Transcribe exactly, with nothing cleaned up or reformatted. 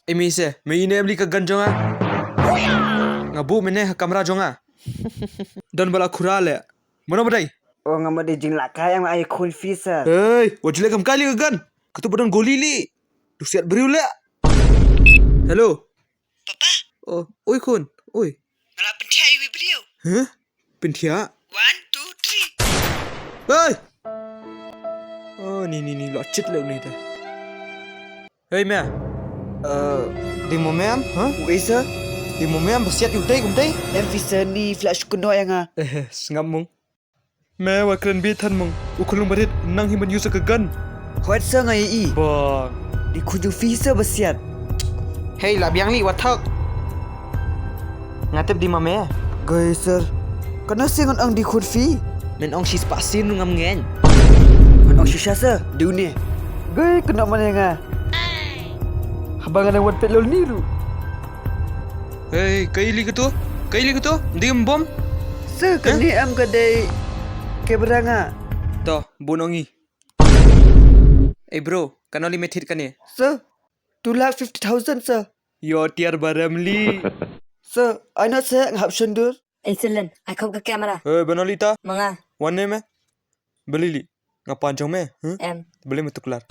Ei me sir, me ine em li ka gun jong nga? Nga buh mene ha kamra jong nga. Don bala khura le. Mano badai? O nga madi jing laka yang ai khun fi sir. Hey, wa jule kam kali ka gun. Katu badon goli li. Du siat briew le. Hello. Papa. Oh, oi khun. Oi. Nga la pynthia ïa i briew. Huh? Pynthia? One, two, three. Hey! Oh, ni ni ni lo chit le ni te. Hey me. Uh, di mo mem, huh? Ui sir. Di mo mem basiat yu dei kum dei. Em fi sir ni flash kuno ïa nga. Eh, sngap mung. Me wa kren bi than mung. U khunlung barit nang hi ban use ka gun. Hoi sir nga i. Ba. Di khun ju fi sir basiat. Hey, la biang li wa thok. Nga tip di ma me. Gai sir. Kana sing ngan ang di khun fi. Men ong shi spah sin ngam ngeng. Ngan ong shisha sir. Di une. Gai kena mana nga. Haba nga nang wan pet lol ni ru. Hey, kai li ketu? Kai li ketu? Ndi em bom? Sir, kane em ka dei camera nga. To, bun ongi. Hey bro, kano li metit kane? Sir, two lakh fifty thousand sir. Yo tiar barem li. Sir, ai not sir, nga hap shondur. Ei Silen, ai khop ka camera. Hey, bano li ta? Manga. Wan ne me? Beli li. Nga pan jong me, huh? Em. Beli me tuklar.